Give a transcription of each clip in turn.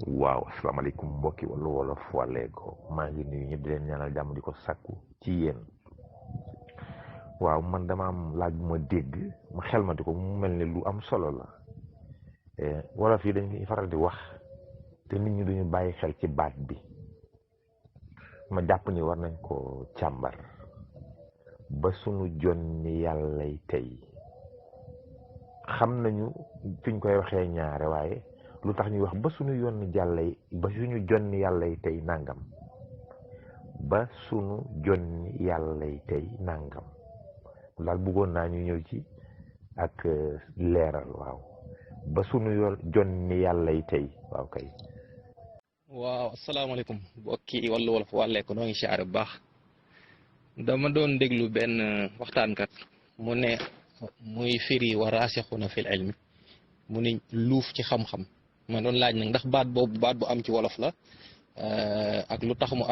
waaw asalaamaaleykum mbokki Walo Wolof Wallego maa ngi nuyu ñëpp di leen ñaanal jàmm di ko sakku ci yéen. waaw man dama am laaj bu ma dégg mu xel ma di ko mu mel ni lu am solo la. wolof yi dañuy faral di wax te nit ñi duñu bàyyi xel ci baat bi ma jàpp ni war nañ ko càmbar ba sunu jonni yàllay tey xam nañu fi ñu koy waxee ñaare waaye lu tax ñuy wax ba suñu jonni yàllay tey nangam ba sunu jonni yàllay tey nangam daal bëggoon naa ñu ñëw ci ak leeral waaw ba sunu jonni yàllay tey waaw kay. waaw asalaamaaleykum mbokki Walo Wolof Wallego noo ngi siyaare bu baax dama doon déglu benn waxtaankat mu ne muy firi wa raasixuuna fil ilmi mu ni luuf ci xam-xam ma doon laaj nag ndax baat boobu baat bu am ci wolof la ak lu tax mu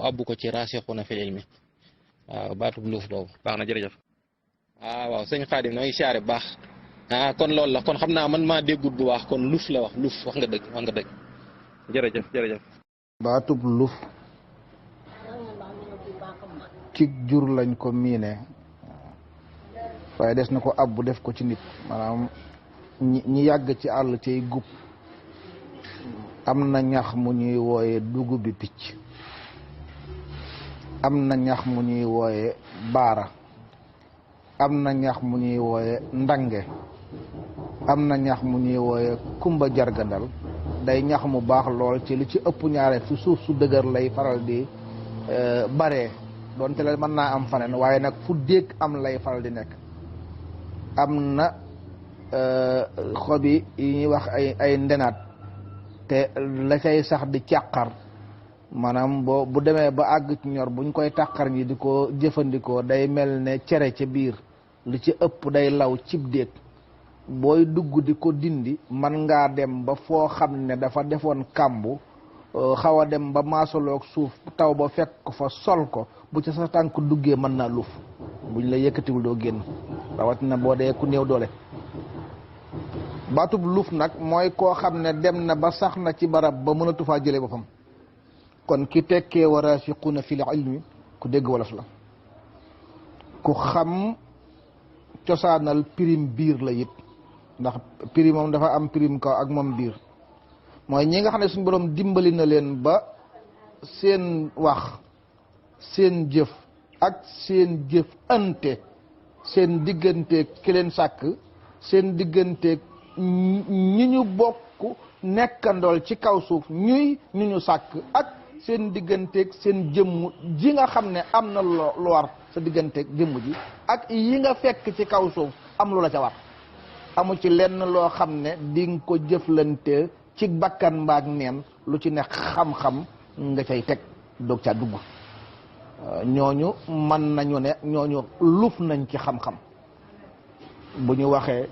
àbbu ko ci raasixuuna fil ilmi waaw baatu luuf boobu baax na jërëjëf. waaw sëñ Xaadim noo ngi siyaare bu baax kon loolu la kon xam naa man maa déggut bu baax kon luuf la wax luuf wax nga dëgg jërëjëf. baatub luuf ci jur lañ ko miine waaye des na ko abbu def ko ci nit maanaam ñi yàgg ci àll tey gub am na ñax mu ñuy wooye dugub bi picc am na ñax mu ñuy wooye baara am na ñax mu ñuy wooye ndange am na ñax mu ñuy wooye kumba jargandal day ñax mu baax lool ci li ci ëpp ñaare fi suuf su dëgër lay faral di bare doonte la mën naa am faneen waaye nag fu dégg am lay faral di nekk am na xobi yi ñuy wax ay ndenaat te la cay sax di càqar maanaam bu demee ba àgg ci ñor buñ koy tàqar ñi di ko jëfandikoo day mel ne cere ca biir li ci ëpp day law cib déeg booy dugg di ko dindi man ngaa dem ba foo xam ne dafa defoon kàmbu xaw a dem ba maasaloog suuf taw ba fekk ko fa sol ko bu ca sa tànk duggee mën naa luuf buñ la yëkkatiwul doo génn rawatina boo dee ku néew doole. baatub luuf nag mooy koo xam ne dem na ba sax na ci barab ba mënatu faa jëlee boppam kon ki tekkee wa raasiquuna fil ilmi ku dégg wolof la ku xam cosaanal pirim biir la it ndax pirim moom dafa am pirim kaw ak moom biir mooy ñi nga xam ne suñu borom dimbali na leen ba seen wax seen jëf ak seen jëf ante seen digganteeg ki leen sàkk seen digganteeg ñi ñu bokk nekkandool ci kaw suuf ñuy ñu ñu sàkk ak seen digganteeg seen jëmm ji nga xam ne am na lu war sa digganteeg jëmm ji ak yi nga fekk ci kaw suuf am lu la ca war amu ci lenn loo xam ne di nga ko jëflante ci bakkan mbaag neen lu ci ne xam-xam nga cay teg doog caa dugg ñooñu mën nañu ne ñooñu luuf nañ ci xam-xam bu ñu waxee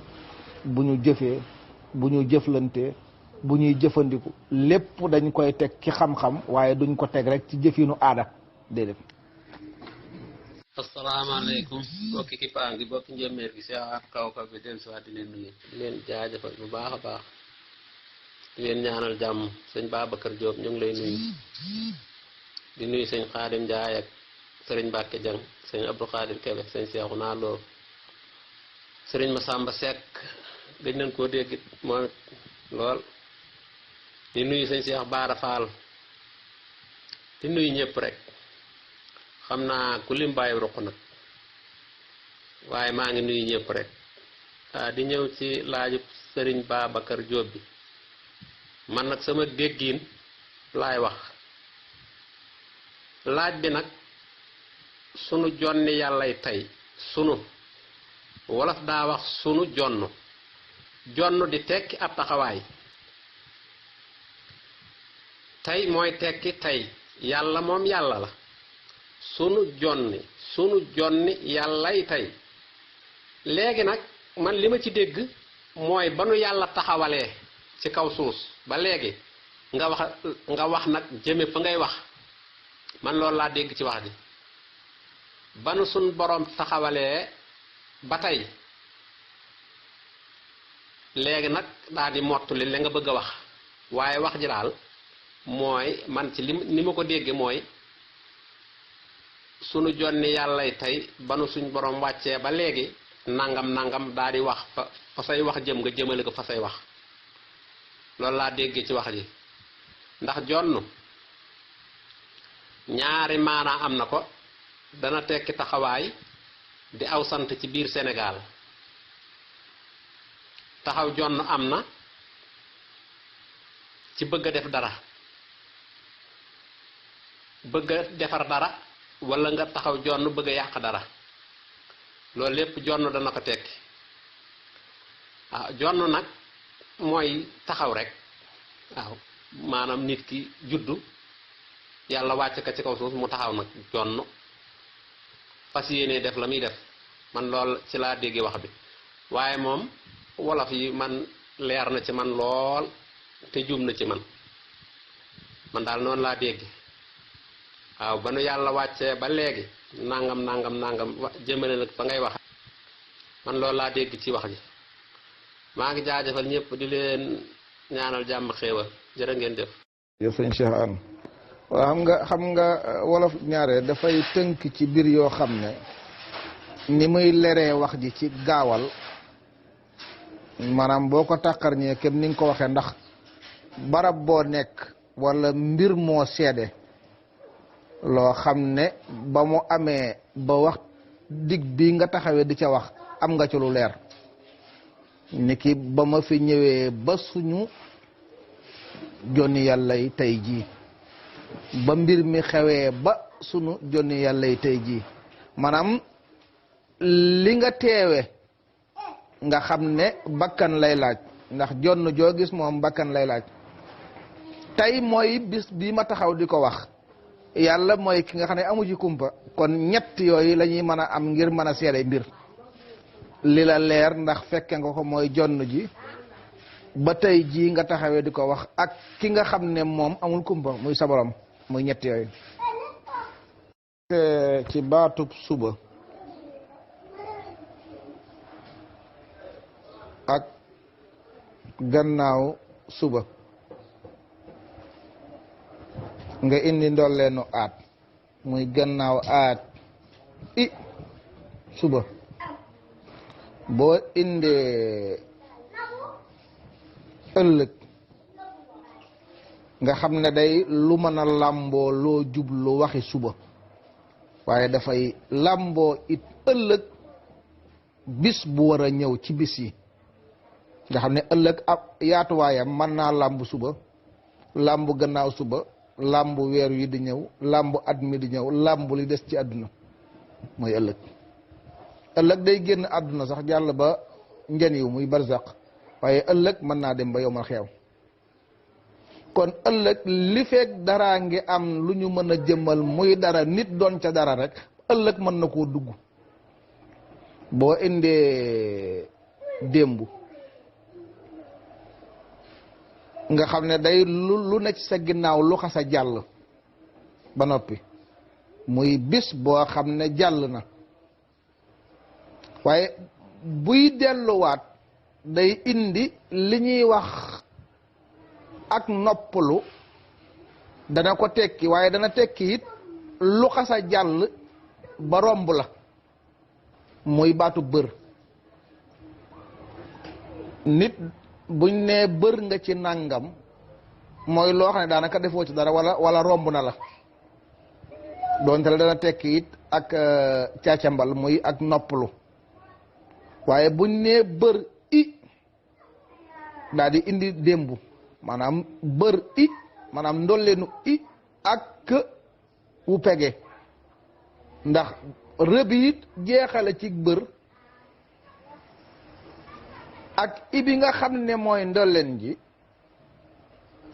bu ñu jëfee bu ñu jëflante bu ñuy jëfandiku lépp dañ koy teg ci xam-xam waaye duñ ko teg rek ci jëfinu aada déedéet. asalaamaaleykum bokki kipaa ngi bokki njëmmeer gi si kaw bi del si waat di leen nuyu di leen jaajëfal bu baax a baax di leen ñaanal jàmm sëñ Babacar Diop ñu ngi lay nuyu di nuyu sëñ Xaadim Njaay ak sëriñ Mbàkke Jang sëñ Abdou Xaadir Kebe sëñ Seexu naa loo sëriñ Masamba Seck gëj nañ koo dégg moom lool di nuyu sëñ Seex Baara Faal di nuyu ñëpp rek xam naa ku lim bàyyi ruq nag waaye maa ngi nuyu ñëpp rek di ñëw ci laaju sëriñ Babacar Diop bi man nag sama déggiin laay wax laaj bi nag sunu jonni yàllay tey sunu wolof daa wax sunu jonn di tekki ab taxawaay tey mooy tekki tey yàlla moom yàlla la sunu jonni yàllay tey léegi nag man li ma ci dégg mooy ba nu yàlla taxawalee ci kaw suus ba léegi nga wax nag jëme fa ngay wax man loolu laa dégg ci wax ji ba nu sun borom taxawalee ba tey léegi nag daal di mottali li nga bëgg a wax waaye wax ji daal mooy man ci ni ma ko déggee mooy sunu jonni yàllay tey banu suñ borom wàccee ba léegi nangam daal di wax fa say wax jëm nga jëmale ko fa say wax loolu laa déggee ci wax ji ndax jonn ñaari maanaa am na ko dana tekki taxawaay di aw sant ci biir Sénégal taxaw jonn am na ci bëgg a def dara bëgg a defar dara wala nga taxaw jonn bëgg a yàq dara loolu lépp jonn dana ko tekki waaw jonn nag mooy taxaw rek waaw maanaam nit ki juddu yàlla wàcc ka ci kaw suuf mu taxaw nag jonn fas yéene def la muy def man lool ci laa déggee wax bi waaye moom wolof yi man leer na ci man lool te juum na ci man daal noonu laa dégg waaw ba nu yàlla wàccee ba léegi nangam jëmale nag fa ngay wax man loolu laa dégg ci wax ji maa ngi jaajëfal ñëpp di leen ñaanal jàmm xéewal jërë ngeen jëf. yow sëñ Cheikh Anne waaw xam nga wolof ñaare dafay tënk ci biir yoo xam ne ni muy leree wax ji ci gaawal maanaam boo ko tàqar ñee kem ni nga ko waxee ndax barab boo nekk wala mbir moo seede loo xam ne ba mu amee ba wax dig bi nga taxawee di ca wax am nga ci lu leer ni ki ba ma fi ñëwee ba suñu jonni yàlla yi tey jii ba mbir mi xewee ba sunu jonni yàlla yi tey jii maanaam li nga teewe nga xam ne bakkan lay laaj ndax jonn joo gis moom bakkan lay laaj tey mooy bis bi ma taxaw di ko wax yàlla mooy ki nga xam ne amu ci kumpa kon ñett yooyu la ñuy mën a am ngir mën a seede mbir li la leer ndax fekke nga ko mooy jonn ji ba tey jii nga taxawee di ko wax ak ki nga xam ne moom amul kumpa muy sa borom muy ñett yooyu ci baatub suba ak gannaaw suba nga indi ndolleenu aat muy gannaaw aat i suba boo indee ëllëg nga xam ne day lu mën a làmboo loo jublu waxi suba waaye dafay làmboo it ëllëg bis bu war a ñëw ci bis yi nga xam ne ëllëg ab yaatuwaayam mën naa làmb suba làmb gannaaw suba làmb weer yi di ñëw làmb at mi di ñëw làmb li des ci àdduna mooy ëllëg day génn àdduna sax jàll ba ngen yiw muy barzaq waaye ëllëg mën naa dem ba yowmal xeew kon ëllëg li fekk daraa ngi am lu ñu mën a jëmmal muy dara nit doon ca dara rek ëllëg mën na koo dugg boo indee démb nga xam ne day lu ne ci sa ginnaaw lu xas a jàll ba noppi muy bis boo xam ne jàll na waaye buy delluwaat day indi li ñuy wax ak noppalu dana ko tekki waaye dana tekki it lu xas a jàll ba romb la muy baatu bër nit buñ nee bër nga ci nangam mooy loo xam ne daanaka defoo ci dara wala romb na la doonte la dana tekki it ak caacambal muy ak noppalu waaye buñ nee bër i daal di indi démb maanaam bër i maanaam ndolleenu i ak wu pege ndax rëb it jeexale ci bër ak i bi nga xam ne mooy ndolleen ji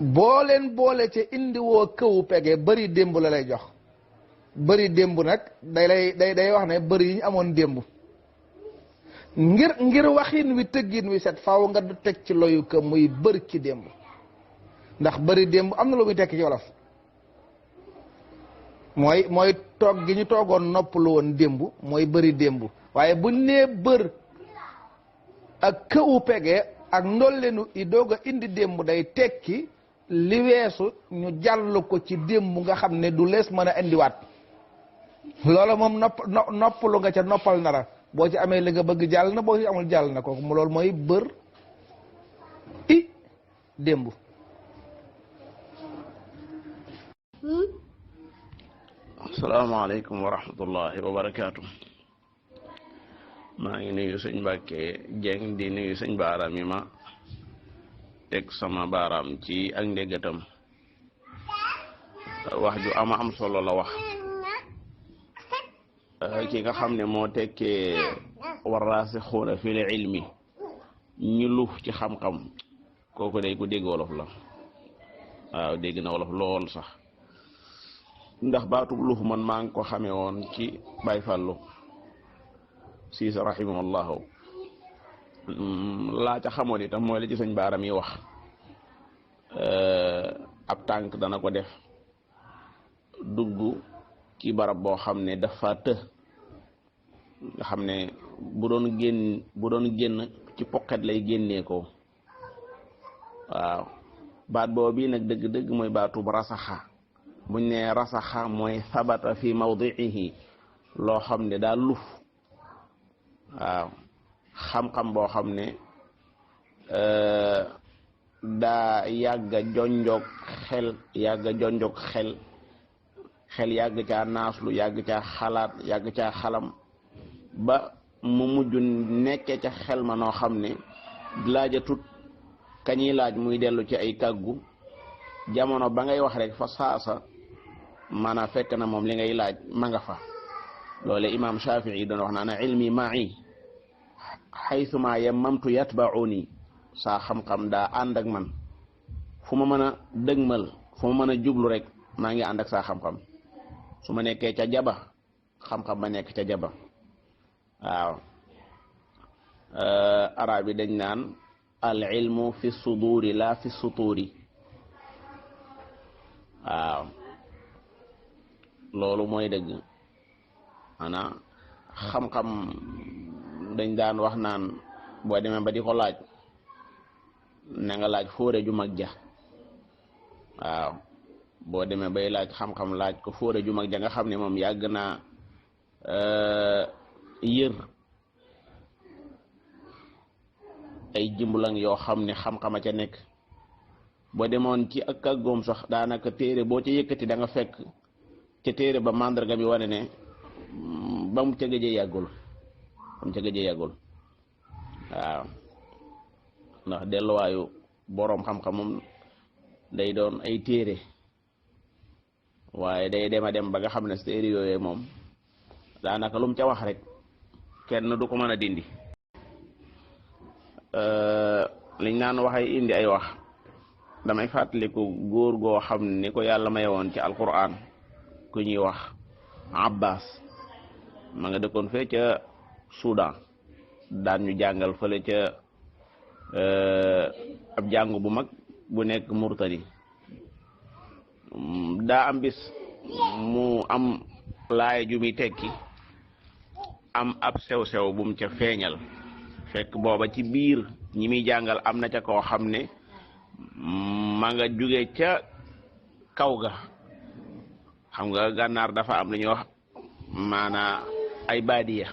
boo leen boole ca indi woo këwu pege bëri démb la lay jox bëri démb nag day wax ne bëri yi ñu amoon démb ngir waxin wi tëggin wi set faaw nga teg ci loyu ka muy bëri ci démb ndax bëri démb am na lu muy tekki ci wolof mooy toog gi ñu toogoon noppalu woon démb mooy bëri démb waaye buñ nee bër ak këwu pege ak ndollenu i doog a indi démb day tekki li weesu ñu jàll ko ci démb nga xam ne du lees mën a indiwaat loola moom noppalu nga ca noppal nara boo ci amee li nga bëgg jàll na boo ci amul jàll na kooku loolu mooy bër i démb. asalaamaaleykum wa rahmatullahi wa barakaatu. maa ngi nuyu sëñ Mbàkke Jeng di nuyu sëñ baaraam yi ma teg sama baaraam ci ak ndéggatam wax ju am solo la wax ki nga xam ne moo tekkee waraasixuuna fil ilmi ñu luf ci xam-xam kooku day ku dégg wolof la waaw dégg na wolof lool sax ndax baatub luf man maa ngi ko xamee woon ci Baay Fallu siis rahimahullahu laa ca xamoon itam mooy la ci sëñ baaram yi wax ab tànk dana ko def dugg ci barab boo xam ne dafa të nga xam ne bu doon génn ci poqet lay génnee ko waaw baat boobu bii nag dëgg-dëgg mooy baatub rasaxa buñ ne rasaxa mooy sabata fi mawdiihi loo xam ne daa luf waaw xam-xam boo xam ne daa yàgga jonjog xel xel yàgg caa naaslu yàgg caa xalaat yàgg caa xalam ba mu mujj nekke ca xel ma noo xam ne laajatut kañuy laaj muy dellu ci ay kàggu jamono ba ngay wax rek fa saasa maanaam fekk na moom li ngay laaj ma nga fa loole imam Shafii doon wax naa ilmi ma'i xaytuma yammamtu yatba'uni saa xam-xam daa ànd ak man fu ma mën a dëgmal fu ma mën a jublu rek maa ngi ànd ak saa xam-xam su ma nekkee ca jaba xam-xam ba nekk ca jaba waaw arab yi dañ naan al ilmu fi suduri la fi suturi waaw loolu mooy dëgg ana xam-xam dañ daan wax naan boo demee ba di ko laaj na nga laaj fóore ju mag ja waaw boo demee bay laaj xam-xam laaj ko fóore ju mag ja nga xam ne moom yàgg naa yër ay jimbulang yoo xam ne xam-xama ca nekk boo demoon ci ak kàggoom sax daanaka téere boo ca yëkkati da nga fekk ca téere ba mandarga bi wane ne ba mu ca gëjee yàggul waaw ndax delluwaayu boroom xam-xamum day doon ay téere waaye day dem a dem ba nga xam ne téere yooyee moom daanaka lu mu ca wax rek kenn du ko mën a dindi liñ naan waxay indi ay wax damay fàttaliku góor goo xam ni ko yàlla mayewoon ci alquran ku ñuy wax Abbas ma nga dëkkoon fee ca Soudan daan ñu jàngal fële ca ab jàngu bu mag bu nekk Murtani daa am bis mu am laaya ju muy tekki am ab sew-sew bu mu ca feeñal fekk booba ci biir ñi muy jàngal am na ca koo xam ne ma nga jóge ca kaw ga xam nga gànnaar dafa am lu ñuy wax maanaa ay baadiya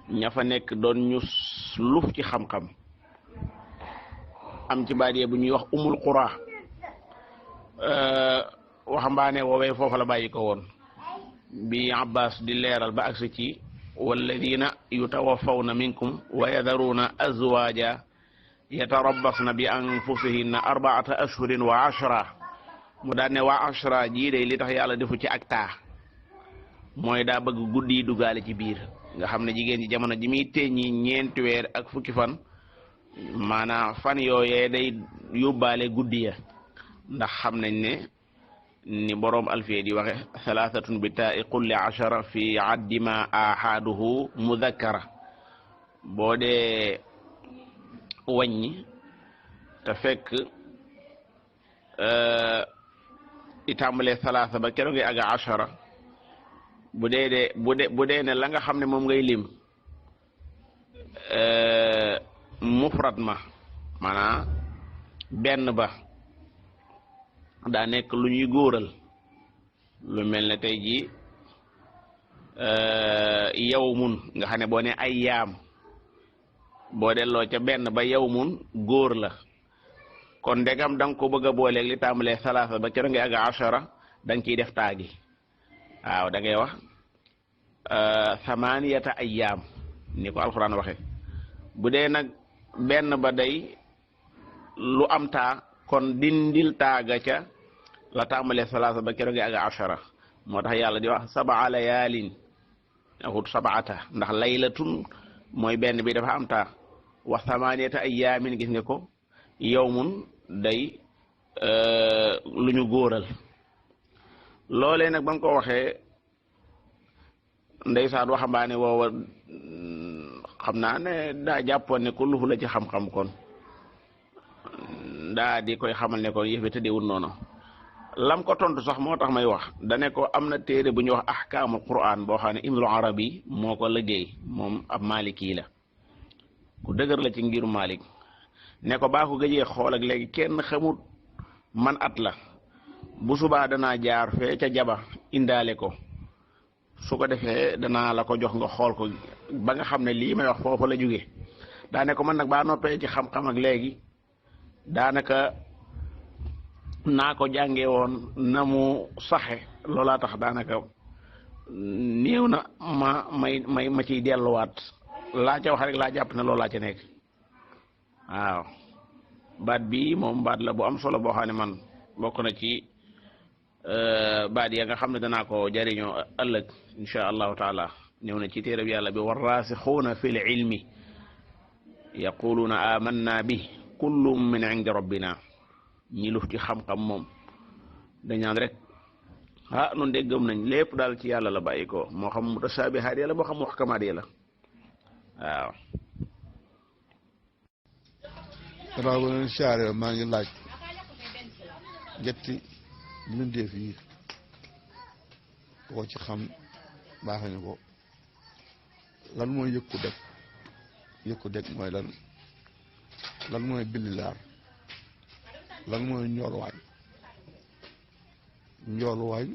ña fa nekk doon ñu luf ci xam-xam am ci baadiya bu ñuy wax umul qura waxambaane woowee foofa la bàyyi ko woon bi Abbas di leeral ba agsi ci walladina yutawaffawna minkum wa yadharuna azwaja yatarabbasna bi anfusihinna arba'ata ashhurin wa ashra mu daan ne waa ashra jii day li tax yàlla defu ci ak taa mooy daa bëgg guddi yi duggaale ci biir nga xam ne jigéen ji jamono ji muy teññi 4 weer ak fukki fan maanaam fan yooyee day yóbbaale guddi ya ndax xam nañ ne ni boroom alfiya di waxe thalathatun bi ta'i kulli ashara fi addi ma ahaduhu mudakkara boo dee wàññi te fekk di tàmbalee salaasa ba keroog ngay aga ashara bu dee ne la nga xam ne moom ngay lim mufrad ma maanaam benn ba daa nekk lu ñuy góoral lu mel ne tey jii yawmun nga xam ne boo ne ay yaam boo delloo ca benn ba yawmun góor la kon ndegam da nga ko bëgg a booleeg li tàmbalee salaasa ba ca nga àgg ashara da nga ciy def taagi waaw da ngay wax samaniyata ayyaam ni ko alxuraan waxe bu dee nag benn ba day lu am taa kon dindil taaga ca la tàmbalee salaasa ba ca nga àgg ashara moo tax yàlla di wax sab'a layaalin waxut sab'ata ndax laylatun mooy benn bi dafa am taa wa samaniyata ayyaamin gis nga ko yawmun day lu ñu góoral loolee nag ba nga ko waxee ndeysaan waxambaane woowa xam naa ne daa jàppoon ne ku lufu la ci xam-xam kon daa di koy xamal ne kon yëfe tëddeewul noonu lam ko tontu sax moo tax may wax dane ko am na téere bu ñuy wax ahkaamul quran boo xam ne ibnul arabi moo ko liggéey moom ab maliki la ku dëgër la ci ngiru malik ne ko baa ko gëjee xool ak léegi kenn xamut man at la bu subaa danaa jaar fee ca jaba indaale ko su ko defee danaa la ko jox nga xool ko ba nga xam ne lii may wax foofu la jóge daa ne ko man nag baa noppee ci xam-xam ak léegi daanaka naa ko jàngee woon na mu saxe loolaa tax daanaka néew na ma ciy delluwaat laa ca wax rek laa jàpp ne loolaa ca nekk waaw baat bii moom baat la bu am solo boo xam ne man bokk na ci baat ya nga xam ne danaa ko jariñoo ëllëg insha allahu taala ñëw na ci téereb yàlla bi warraasixuuna fi l ilmi yaquluuna amanna bi kullum min indi rabbina ñi luf ci xam-xam moom dañaan rek nun de gëm nañ lépp daal ci yàlla la bàyyi ko moo xam mutasaabihaat ya la moo xam muhkamaat ya la waaw gannaaw ba leen siyaare maa ngi laaj ñetti mbindeef yi ko ci xam baaxe ñu ko lan mooy yëkku deg mooy lan mooy bililaar lan mooy njooluwaañ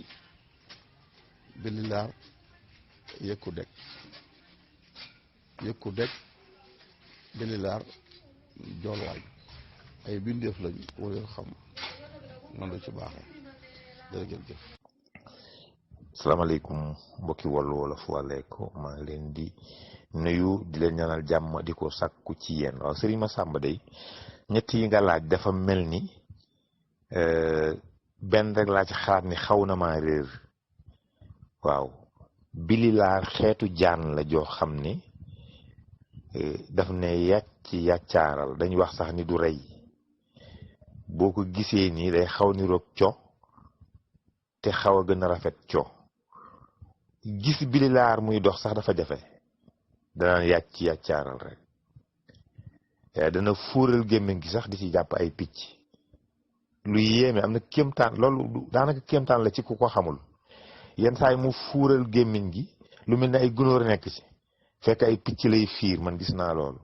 bililaar yëkku deg bililaar joolwaay ay bindeef lañu wala xam man la ci baaxee jërëjëf. salaamaaleykum mbokki Wallu Wolof wàlleeko maa ngi leen di nuyu di leen ñaanal jàmm di ko sàkku ci yéen waaw Serigne Massamba day ñett yi nga laaj dafa mel ni benn rek laa ci xalaat ni xaw na maa réer waaw bililaar xeetu jaan la joo xam ni daf ne yàcc yàccaaral dañuy wax sax ni du rey boo ko gisee nii day xaw ni roog co te xaw a gën a rafet co gis bililaar muy dox sax dafa jafe danaan yàcc yàccaaral rek dana fuural gémmiñ gi sax di ci jàpp ay picc lu yéeme am na kéemtaan loolu daanaka kéemtaan la ci ku ko xamul yenn saa yi mu fuural gémmiñ gi lu mel ne ay gunóor nekk ci fekk ay picc lay fiir man gis naa loolu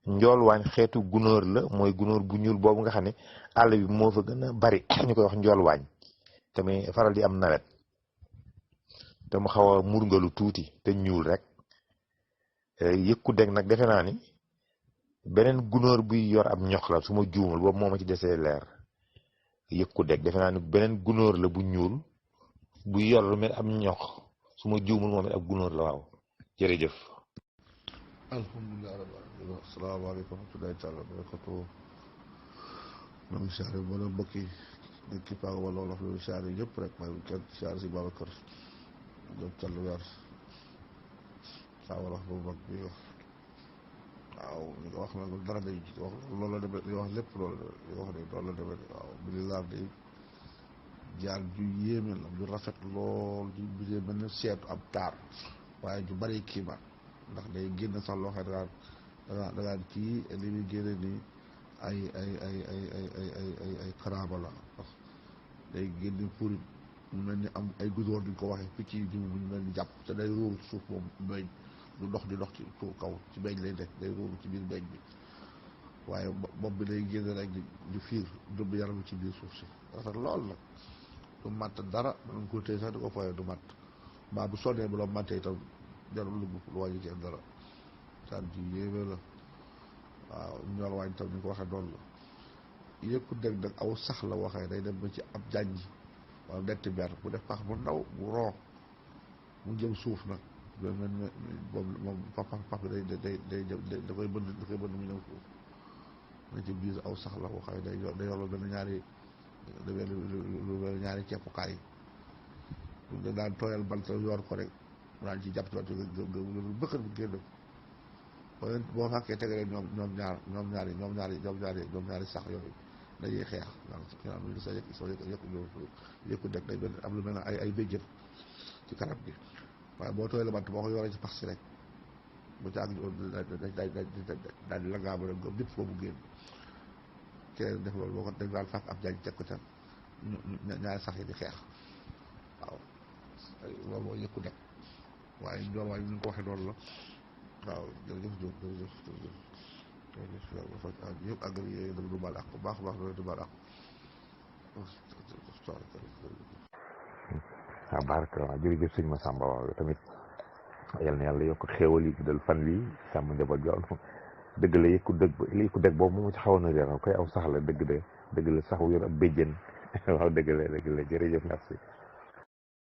njool waañ xeetu gunóor la mooy gunóor bu ñuul boobu nga xam ne àll bi moo fa gën a bari ñu koy wax njool waañ te muy faral di am nawet te mu xaw a murngalu tuuti te ñuul rek yëkku deg nag defe naa ni beneen gunóor buy yor ab ñox la su ma juumul boobu moo ma ci desee leer yëkku deg defe naa ni beneen gunóor la bu ñuul buy yor lu mel am ñox su ma juumul moom it ab gunóor la waaw jërëjëf. alhamdulilah rabbil alamin asalaamaaleykum wa rahmatullahi taala wa barakatuh ñoo ngi siyaare mboolem mbokk yi di Kipaagu Wallu Wolof loolu siyaare yëpp rek maa ngi kenn siyaare si Babacar Diop Thiel weer saa wolof bu mag bi wax waaw ñu ko wax nag dara day wax loolu la demee li wax lépp loolu la wax ne loolu la demee waaw bililaar day jaar ju yéeme la ju rafet lool ju bidee mel ne seetu ab taar waaye ju bari kiimaan ndax day génn sax loo xam ne dangaan kii li muy génne nii ay karaama la ndax day génne purit mu mel ni am ay gudóor duñ ko waxee picc yi di mu mel ni jàpp te day róoru suuf moom beeñ du dox di dox ci kaw ci beeñ lay nekk day róoru ci biir beeñ bi waaye bopp bi day génn rek di fiir dëbb yaram ci biir suuf si rafet lool nag du matt dara mën ko téye sax di ko foyee du matt mbaa bu sonnee bu la mattee itam jarul lu wàññi ci dara saan ji yéeme la waaw ñor waañ tam ni ko waxee doon la yëpp dëgg nag aw sax la waxee day dem ba ci ab janj wala detti ber bu def pax bu ndaw bu roo mu jëm suuf nag moom pax bi da koy bënd mu ñëw suuf na ci biir aw sax la waxee day yor benn ñaari lu benn ñaari ceppukaay yi da daan tooyal bant yor ko rek daan ci jàpp ci wàllu bëkkat bu génn boo fàkkee tegalee ñoom ñaari sax yooyu dañuy xeex naan sa yëkku deg day benn am lu mel ne ay béjjën ci kanam gi waaye boo tooyee la bant boo ko yoree ci pax si rek bu ci àgg daal di la ngaa ba rek bépp foofu génn keneen def loolu boo ko dañ daan fàkk ab jaaj teg ko ca ñaari sax yi di xeex waaw loolu mooy yëkku deg waaye ñoom waaye ñu ko waxee noonu la waaw jërëjëf Diop jërëjëf yëpp àggal yooyu dama du baal ak bu baax a baax du baal ak waaw barke waaw jërëjëf sëñ Massamba waaw tamit yal na yàlla yokk xéewal yi guddal fan wi sàmm njaboot gi dëgg la yëkku dëgg boobu moom ci xawoon na réer koy aw sax la dëgg la sax wu yor ab béjjën waaw dëgg la jërëjëf merci